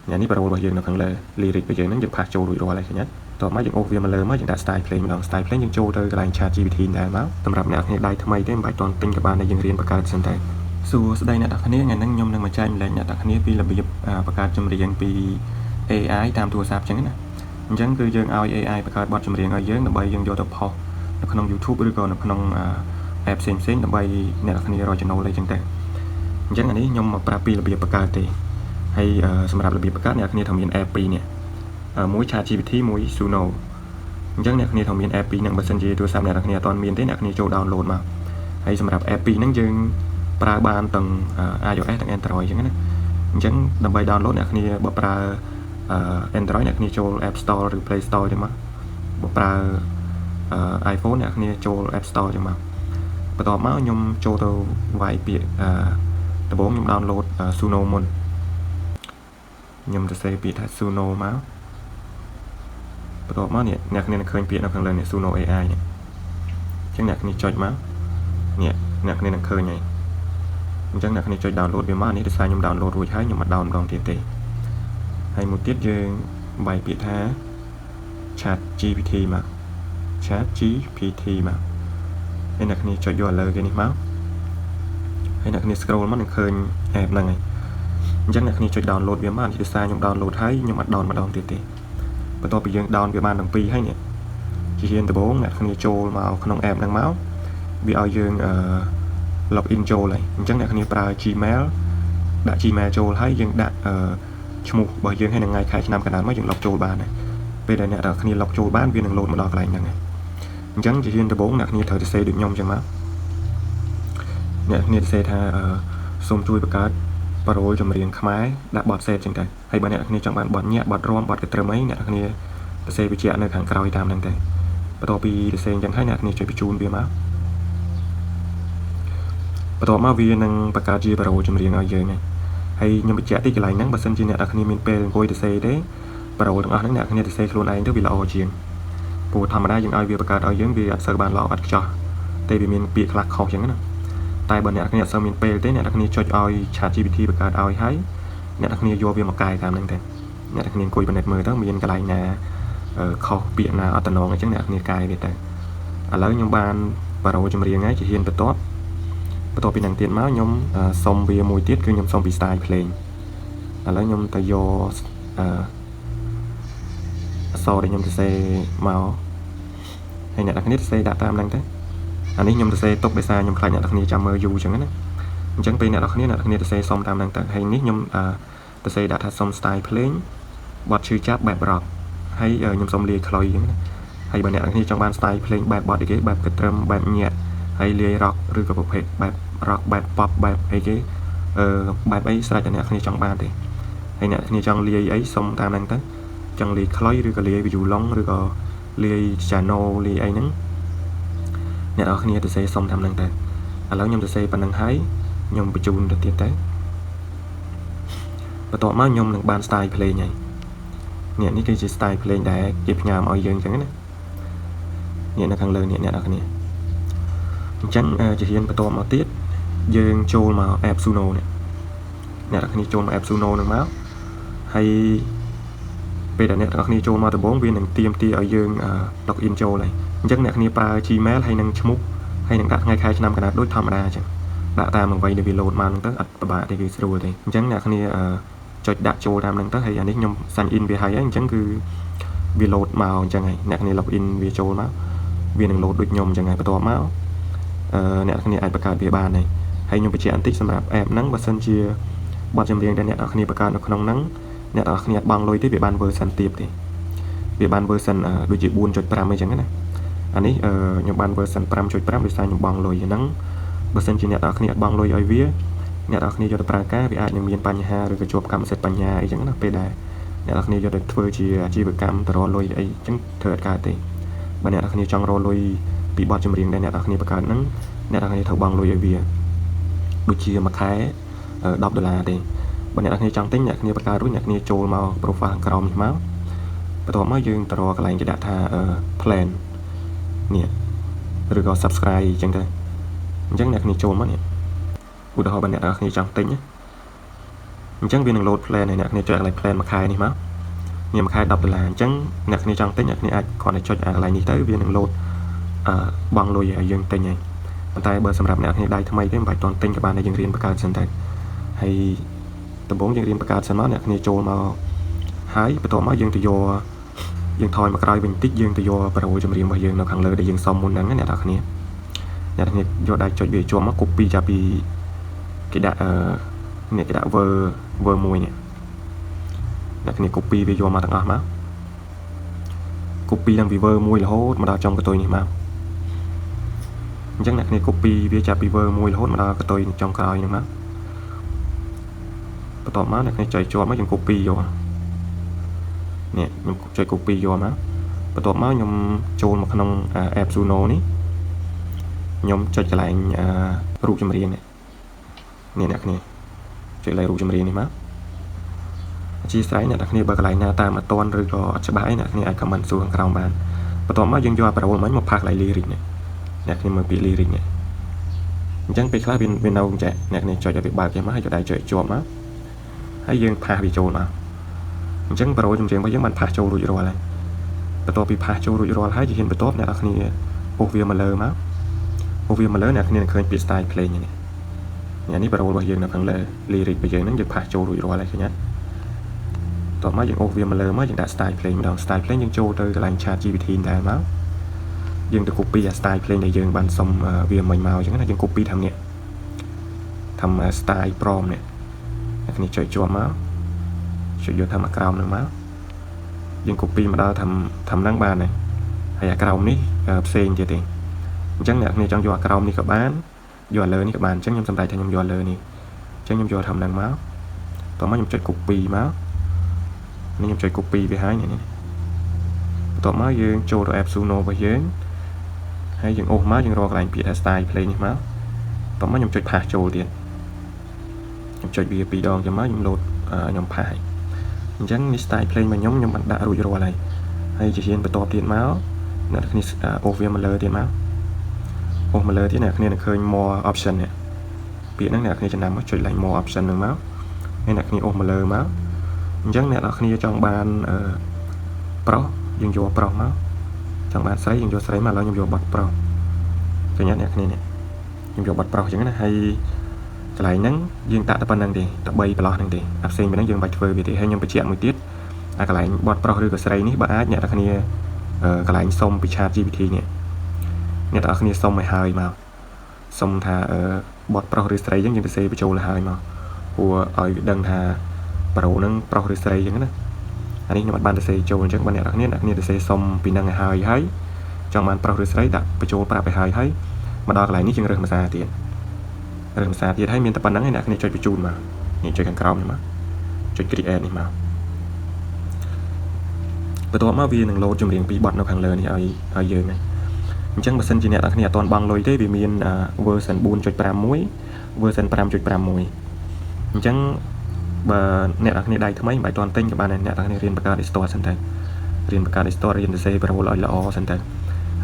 ញ៉ានេះparole របស់យើងនៅខាងលើ lyric របស់យើងហ្នឹងយើង paste ចូលរួចរាល់ហើយឃើញទេតោះមកយើងអូសវាមកលើមកយើងដាក់ style ភ្លេងម្ដង style ភ្លេងយើងចូលទៅកន្លែង Chat GPT ដែរមកសម្រាប់អ្នកគ្នាដៃថ្មីទេមិនបាច់តន់ទិញក៏បានដែរយើងរៀនបង្កើតសិនតែសួស្តីអ្នកទាំងគ្នាថ្ងៃហ្នឹងខ្ញុំនឹងមកចែកម្លែកអ្នកទាំងគ្នាពីរបៀបបង្កើតចម្រៀងពី AI តាមទូរស័ព្ទចឹងណាអញ្ចឹងគឺយើងឲ្យ AI បង្កើតបទចម្រៀងឲ្យយើងដើម្បីយើងយកទៅផុសនៅក្នុង YouTube ឬក៏នៅក្នុង app ផ្សេងៗដើម្បីអ្នកទាំងគ្នារកចំណូលអីចឹងទៅអញ្ចឹងអានេះខ្ញុំមកប្រាប់ពីរបៀបបង្កើតទេហើយសម្រាប់របៀបបង្កើតអ្នកគ្នាត្រូវមាន app ពីរនេះមួយ ChatGPT មួយ Suno អញ្ចឹងអ្នកគ្នាត្រូវមាន app ពីរហ្នឹងបើសិនជាទូរស័ព្ទអ្នកគ្នាអត់ទាន់មានទេអ្នកគ្នាចូល download មកហើយសម្រាប់ app ពីរហ្នឹងយើងប្រើបានទាំង iOS ទាំង Android អញ្ចឹងណាអញ្ចឹងដើម្បី download អ្នកគ្នាបើប្រើ Android អ្នកគ្នាចូល App Store ឬ Play Store ចឹងមកបើប្រើ iPhone អ្នកគ្នាចូល App Store ចឹងមកបន្ទាប់មកខ្ញុំចូលទៅវាយពាក្យដំបូងខ្ញុំ download Suno មុនខ្ញុំទៅសេពាក្យថា Suno មកបន្ទាប់មកនេះអ្នកគ្នានឹងឃើញពាក្យនៅខាងលើនេះ Suno AI នេះអញ្ចឹងអ្នកគ្នាចុចមកនេះអ្នកគ្នានឹងឃើញហើយអញ្ចឹងអ្នកគ្នាចុច download វាមកនេះដោយសារខ្ញុំ download រួចហើយខ្ញុំអត់ down ម្ដងទៀតទេហើយមួយទៀតយើងវាយពាក្យថា Chat GPT មក Chat GPT មកហើយអ្នកគ្នាចុចយកលើគេនេះមកហើយអ្នកគ្នា scroll មកនឹងឃើញ app ហ្នឹងហើយអញ្ចឹងអ្នកគ្នាចុច download វាមកនេះដោយសារខ្ញុំ download ហើយខ្ញុំអត់ down ម្ដងទៀតទេបន្ទាប់ពីយើង down វាបានទាំងពីរហើយនេះជាហ៊ានដំបូងអ្នកគ្នាចូលមកក្នុង app ហ្នឹងមកវាឲ្យយើងអឺ log in ចូលហើយអញ្ចឹងអ្នកគ្នាប្រើ Gmail ដាក់ Gmail ចូលហើយយើងដាក់អឺឈ្មោះរបស់យើងហើយនឹងថ្ងៃខែឆ្នាំកណ្ដាលមកយើង log ចូលបានហើយពេលដែលអ្នកទាំងគ្នា log ចូលបានវានឹង load មកដល់កន្លែងហ្នឹងហើយអញ្ចឹងជាហ៊ានដំបូងអ្នកគ្នាត្រូវទៅសេដូចខ្ញុំអញ្ចឹងមកអ្នកគ្នាទៅសេថាសូមជួយបង្កើត parole ចម្រៀងខ្មែរដាក់បទសេតចឹងទៅហើយបើអ្នកគ្នាចង់បានបទញាក់បទរាំបទកន្ទ្រឹមអីអ្នកគ្នាសរសេរបញ្ជាក់នៅខាងក្រោយតាមហ្នឹងទៅបន្ទាប់ពីសរសេរអញ្ចឹងហើយអ្នកគ្នាចុចបញ្ជូនវាមកបន្ទាប់មកវានឹងបង្កើតជា parole ចម្រៀងឲ្យយើងហើយហើយខ្ញុំបញ្ជាក់ទីកន្លែងហ្នឹងបើសិនជាអ្នកនរគ្នាមានពេលអង្គុយសរសេរទេ parole ទាំងអស់ហ្នឹងអ្នកគ្នាសរសេរខ្លួនឯងទៅវាល្អជាងព្រោះធម្មតាយើងឲ្យវាបង្កើតឲ្យយើងវាអត់សូវបានល្អអត់ខ្ចោះទេវាមានពាក្យខ្លះខុសអញ្ចឹងណាតែបើអ្នកគ្នាអត់សូវមានពេលទេអ្នកគ្នាចុចឲ្យ ChatGPT បង្កើតឲ្យហើយអ្នកគ្នាយកវាមកកែតាមហ្នឹងទៅអ្នកគ្នាអង្គុយពិនិត្យមើលទៅមានកន្លែងណាខុសពាក្យណាអត់តំណងអញ្ចឹងអ្នកគ្នាកែវាទៅឥឡូវខ្ញុំបាន parole ចម្រៀងហើយជាហ៊ានបន្ទាប់បន្ទាប់ពីហ្នឹងទៀតមកខ្ញុំសុំវាមួយទៀតគឺខ្ញុំសុំពី style ភ្លេងឥឡូវខ្ញុំទៅយកអឺអក្សរដែលខ្ញុំសរសេរមកហើយអ្នកនរគ្នាសរសេរដាក់តាមហ្នឹងទៅអានេះខ្ញុំសរសេរទុកដោយសារខ្ញុំខ្លាចអ្នកនរគ្នាចាំមើលយូរអញ្ចឹងណាអញ្ចឹងពេលអ្នកនរគ្នាអ្នកនរគ្នាសរសេរសុំតាមហ្នឹងទៅហើយនេះខ្ញុំអឺសរសេរដាក់ថាសុំ style ភ្លេងបទឈឺចាប់បែប rock ហើយខ្ញុំសុំលាយខ្លុយអញ្ចឹងណាហើយបើអ្នកនរគ្នាចង់បាន style ភ្លេងបែបបទអីគេបែបកត្រឹមបែបញាក់ហើយលាយ rock ឬក៏ប្រភេទបែប rock បែប pop បែបអីគេអឺបែបអីស្រេចតែអ្នកគ្នាចង់បានទេហើយអ្នកគ្នាចង់លាយអីសុំតាមហ្នឹងទៅចង់លាយខ្លុយឬក៏លាយ violon ឬក៏លាយ piano លាយអីហ្នឹងអ្នកនរគ្នាទៅសេសុំតាមហ្នឹងទៅឥឡូវខ្ញុំទៅសេប៉ុណ្្នឹងហើយខ្ញុំបញ្ជូនទៅទៀតទៅបន្ទាប់មកខ្ញុំនឹងបាន style ភ្លេងហើយនេះនេះគឺជា style ភ្លេងដែលគេផ្ញើមកឲ្យយើងអញ្ចឹងណានេះនៅខាងលើនេះអ្នកនរគ្នាអញ្ចឹងជាហ៊ានបន្ទាប់មកទៀតយើងចូលមក app Suno នេះអ្នកនរគ្នាចូលមក app Suno នឹងមកហើយពេលដែលអ្នកទាំងអស់គ្នាចូលមកដំបូងវានឹងទាមទារឲ្យយើង log in ចូលហើយអញ្ចឹងអ្នកគ្នាប្រើ Gmail ហើយនឹងឈ្មោះហើយនឹងដាក់ថ្ងៃខែឆ្នាំកណ្ដាលដូចធម្មតាអញ្ចឹងដាក់តាមអ្វីដែលវា load មកហ្នឹងទៅអត់ពិបាកទេគឺស្រួលទេអញ្ចឹងអ្នកគ្នាចុចដាក់ចូលតាមហ្នឹងទៅហើយអានេះខ្ញុំ sign in វាហើយអញ្ចឹងគឺវា load មកអញ្ចឹងហើយអ្នកគ្នា log in វាចូលមកវានឹង load ដូចខ្ញុំអញ្ចឹងហើយបន្ទាប់មកអឺអ្នកគ្នាអាចបង្កើតវាបានហើយហើយខ្ញុំបញ្ជាក់បន្តិចសម្រាប់ app ហ្នឹងបើសិនជាបទចម្រៀងដែលអ្នកនរគ្នាបង្កើតនៅក្នុងហ្នឹងអ្នកនរគ្នាអត់បង់លុយទេវាបាន version ទាបទេវាបាន version ដូចជា4.5អីចឹងណាអានេះខ្ញុំបាន version 5.5ដោយសារខ្ញុំបង់លុយហ្នឹងបើសិនជាអ្នកនរគ្នាអត់បង់លុយឲ្យវាអ្នកនរគ្នាយកទៅប្រើការវាអាចនឹងមានបញ្ហាឬក៏ជាប់កម្មសិទ្ធិបញ្ញាអីចឹងណាពេលដែលអ្នកនរគ្នាយកទៅធ្វើជាអាជីវកម្មទៅរកលុយអីចឹងធ្វើអត់កើតទេបើអ្នកនរគ្នាចង់រកលុយពីបទចម្រៀងដែលអ្នកនរគ្នាបង្កើតហ្នឹងអ្នកនរគ្នាត្រូវបង់លុយឲ្យវាដូចជាមួយខែ10ដុល្លារទេបើអ្នកនរគ្នាចង់ទិញអ្នកគ្នាបង្កើតរួចអ្នកគ្នាចូលមក profile ខាងក្រោមនេះមកបន្ទាប់មកយើងទៅរកកន្លែងគេដាក់ថា plan នេះឬក៏ subscribe អញ្ចឹងទៅអញ្ចឹងអ្នកគ្នាចូលមកនេះឧទាហរណ៍បើអ្នកនរគ្នាចង់ទិញ អញ្ចឹងវានឹង load plan ឲ្យអ្នកគ្នាចុចកន្លែង plan មួយខែនេះមកនេះមួយខែ10ដុល្លារអញ្ចឹងអ្នកគ្នាចង់ទិញអ្នកគ្នាអាចគ្រាន់តែចុចអាកន្លែងនេះទៅវានឹង load អឺបង់លុយឲ្យយើងទិញហើយប៉ុន្តែបើសម្រាប់អ្នកគ្នាដៃថ្មីទេមិនបាច់តន់ទិញក៏បានដែរយើងរៀនបង្កើតសិនទៅហើយដំបូងយើងរៀនបង្កើតសិនមកអ្នកគ្នាចូលមកហើយបន្ទាប់មកយើងទៅយកយើងថយមកក្រោយវិញតិចយើងទៅយក parole ចម្រៀងរបស់យើងនៅខាងលើដែលយើងសុំមុនហ្នឹងណាអ្នកនរគ្នាអ្នកនរគ្នាយកដៃចុចវាជាប់មក copy ចាប់ពីគេដាក់អឺនេះគេដាក់ ver មួយនេះអ្នកគ្នា copy វាយកមកទាំងអស់មក copy តាំងពី ver មួយរហូតមកដល់ចុងកតុយនេះមកអញ្ចឹងអ្នកគ្នា copy វាចាប់ពី ver មួយរហូតមកដល់កតុយចុងក្រោយហ្នឹងមកបន្ទាប់មកអ្នកគ្នាចុចជាប់មកយើង copy យកនេះខ្ញុំចុច copy យកមកបន្ទាប់មកខ្ញុំចូលមកក្នុង app Suno នេះខ្ញុំចុចកន្លែងរូបចម្រៀងនេះនេះអ្នកគ្នាចុចកន្លែងរូបចម្រៀងនេះមកអធិស្ឋានអ្នកគ្នាបើកន្លែងណាតាមអត់ទាន់ឬក៏អត់ច្បាស់អីអ្នកគ្នាអាច comment សួរខាងក្រោមបានបន្ទាប់មកយើងយកអា parole មិញមក paste កន្លែង lyric នេះអ្នកគ្នាមើលពាក្យ lyric នេះអញ្ចឹងពេលខ្លះវាវានៅចេះអ្នកគ្នាចុចឲ្យវាបើកចេះមកហើយយកដៃចុចជាប់មកហើយយើង paste វាចូលមកអញ្ចឹង parole ចម្រៀងរបស់យើងបាន paste ចូលរួចរាល់ហើយបន្ទាប់ពី paste ចូលរួចរាល់ហើយជាហ៊ានបន្ទាប់អ្នកនរគ្នាអូសវាមកលើមកអូសវាមកលើអ្នកគ្នានឹងឃើញពាក្យ style ភ្លេងនេះនេះនេះ parole របស់យើងនៅខាងលើ lyric របស់យើងហ្នឹងយើង paste ចូលរួចរាល់ហើយឃើញទេតោះមកយើងអូសវាមកលើមកយើងដាក់ style ភ្លេងម្ដង style ភ្លេងយើងចូលទៅកន្លែង chat GPT ដែរមកយើងទៅ copy អា style ភ្លេងដែលយើងបានសុំវាមិញមកអញ្ចឹងណាយើង copy ធ្វើនេះធ្វើ style prompt នេះអ្នកគ្នាចុចជាប់មកចុចយកធ្វើអាក្រោមហ្នឹងមកយើង copy មកដល់ធ្វើធ្វើហ្នឹងបានហើយហើយអាក្រោមនេះផ្សេងទៀតទេអញ្ចឹងអ្នកគ្នាចង់យកអាក្រោមនេះក៏បានយកអាលើនេះក៏បានអញ្ចឹងខ្ញុំសម្រេចថាខ្ញុំយកអាលើនេះអញ្ចឹងខ្ញុំយកធ្វើហ្នឹងមកតោះមកខ្ញុំចុច copy មកនេះខ្ញុំចុច copy វាហើយនេះបន្ទាប់មកយើងចូលទៅ app Suno របស់យើងហើយយើងអូសមកយើងរកកន្លែងពាក្យថា style ភ្លេង នេះមកបន្ទាប់មកខ្ញុំចុច paste ចូលទៀតខ្ញុំចុចវាពីរដងចឹងមកខ្ញុំ load ខ្ញុំ paste អញ្ចឹងនេះ style ភ្លេង របស់ខ្ញុំខ្ញុំបានដាក់រួចរាល់ហើយហើយជាហ៊ានបន្ទាប់ទៀតមកអ្នកគ្នាអូសវាមកលើទៀតមកអូសមកលើទៀតអ្នកគ្នានឹងឃើញ more option នេះពាក្យហ្នឹងអ្នកគ្នាចំណាំមកចុចឡើង more option ហ្នឹងមកហើយអ្នកគ្នាអូសមកលើមកអញ្ចឹងអ្នកនរគ្នាចង់បានអឺប្រុសយើងយកប្រុសមកចង់បានស្រីយើងយកស្រីមកឥឡូវខ្ញុំយកបត់ប្រុសឃើញទេអ្នកគ្នានេះខ្ញុំយកបត់ប្រុសអញ្ចឹងណាហើយកន្លែងហ្នឹងយើងដាក់តែប៉ុណ្្នឹងទេតែ3ប្រឡោះហ្នឹងទេអាផ្សេងពីហ្នឹងយើងមិនបាច់ធ្វើវាទេហើយខ្ញុំបញ្ជាក់មួយទៀតអាកន្លែងបត់ប្រុសឬក៏ស្រីនេះបើអាចអ្នកនរគ្នាកន្លែងសុំពី chat GPT នេះអ្នកទាំងអស់គ្នាសុំឲ្យហើយមកសុំថាបត់ប្រុសឬស្រីអញ្ចឹងយើងទៅសេបញ្ចូលឲ្យហើយមកព្រោះឲ្យវាដឹងថាប្រូហ្នឹងប្រុសឬស្រីអញ្ចឹងណាអានេះខ្ញុំអត់បានទៅសេចូលអញ្ចឹងបើអ្នកនរគ្នាអ្នកគ្នាទៅសេសុំពីហ្នឹងឲ្យហើយហើយចង់បានប្រុសឬស្រីដាក់បញ្ចូលប្រាប់ឲ្យហើយហើយមកដល់កន្លែងនេះយើងរើសភាសាទៀតរើសភាសាទៀតហើយមានតែប៉ុណ្្នឹងឯងអ្នកគ្នាចុចបញ្ជូនមកនេះចុចខាងក្រោមនេះមកចុច create នេះមកបន្ទាប់មកវានឹងលោតចម្រៀងពីរបទនៅខាងលើនេះឲ្យឲ្យយើងហ្នឹងអញ្ចឹងបើសិនជាអ្នកនរគ្នាអត់ទាន់បង់លុយទេវាមាន version 4.51 version 5.51អញ្ចឹងបើអ្នកនរគ្នាដៃថ្មីមិនបាច់ទាន់ទិញក៏បានដែរអ្នកនរគ្នារៀនបង្កើត store សិនទៅរៀនបង្កើត store រៀនសរសេរ parole ឲ្យល្អសិនទៅ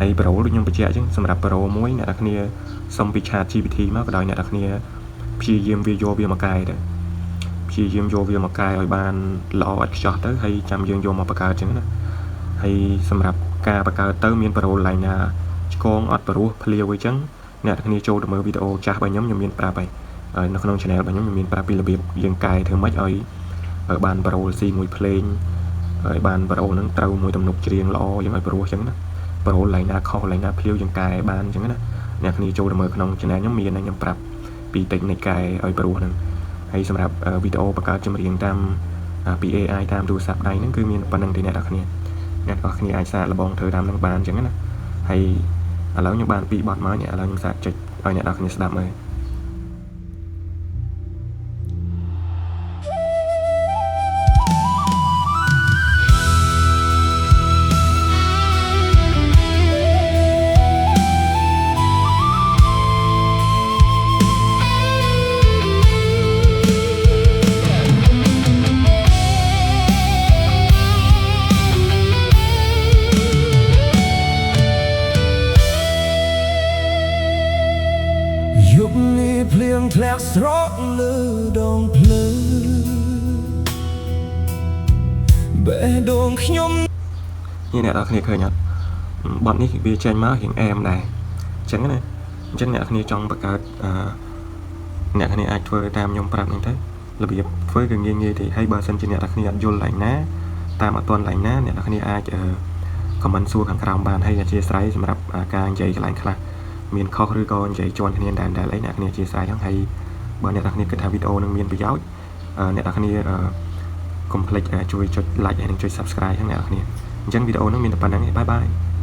ហើយ parole ដូចខ្ញុំបញ្ជាក់អញ្ចឹងសម្រាប់ parole មួយអ្នកនរគ្នាសុំពី chat GPT មកក៏ដោយអ្នកនរគ្នាព្យាយាមវាយកវាមកកែទៅព្យាយាមយកវាមកកែឲ្យបានល្អឥតខ្ចោះទៅហើយចាំយើងយកមកបង្កើតអញ្ចឹងណាហើយសម្រាប់ការបង្កើតទៅមាន parole ឡើងណាឆ្កងអត់ព្រោះភ្លាវអីចឹងអ្នកទាំងគ្នាចូលទៅមើលវីដេអូចាស់របស់ខ្ញុំខ្ញុំមានប្រាប់ហើយនៅក្នុង channel របស់ខ្ញុំខ្ញុំមានប្រាប់ពីរបៀបយើងកែធ្វើម៉េចឲ្យបាន parole ស៊ីមួយភ្លេងហើយបាន parole ហ្នឹងត្រូវមួយទំនុកច្រៀងល្អយើងឲ្យព្រោះអញ្ចឹងណា parole ឡើងណាខុសឡើងណាភ្លាវយើងកែបានអញ្ចឹងណាអ្នកគ្នាចូលទៅមើលក្នុង channel ខ្ញុំមានខ្ញុំប្រាប់ពី technique កែឲ្យព្រោះហ្នឹងហើយសម្រាប់វីដេអូបង្កើតចម្រៀងតាមពី AI តាមទូរស័ព្ទដៃហ្នឹងគឺមានប៉ុណ្្នឹងទេអ្នកនរគ្នាអ្នកនរគ្នាអាចសាកល្បងធ្វើតាមហ្នឹងបានអញ្ចឹងណាហើយឥឡូវខ្ញុំបានពីរបទមកនេះឥឡូវខ្ញុំសាកចុចឲ្យអ្នកនរគ្នាស្ដាប់មើល យប់នេះភ្លៀងធ្លាក់ស្រកលើដងផ្លូវ បេះដូងខ្ញុំ នេះអ្នកនរគ្នាឃើញអត់បទនេះវាចេញមករៀងអែមដែរអញ្ចឹងណាអញ្ចឹងអ្នកគ្នាចង់បង្កើតអឺអ្នកគ្នាអាចធ្វើតាមខ្ញុំប្រាប់ហ្នឹងទៅរបៀបធ្វើគឺងាយងាយទេហើយបើសិនជាអ្នកនរគ្នាអត់យល់ឡើងណាតាមអត់ទាន់ឡើងណាអ្នកនរគ្នាអាចអឺ comment សួរខាងក្រោមបានហើយអធ្យាស្រ័យសម្រាប់ការនិយាយកន្លែងខ្លះមានខុសឬក៏និយាយជាន់គ្នាដែរដែរអីអ្នកគ្នាអធ្យាស្រ័យហ្នឹងហើយបើអ្នកនរគ្នាគិតថាវីដេអូនឹងមានប្រយោជន៍អ្នកនរគ្នាកុំភ្លេចជួយចុច like ហើយនិងចុច subscribe ហ្នឹងអ្នកនរគ្នាអញ្ចឹងវីដេអូហ្នឹងមានតែប៉ុណ្ណឹងឯង bye bye.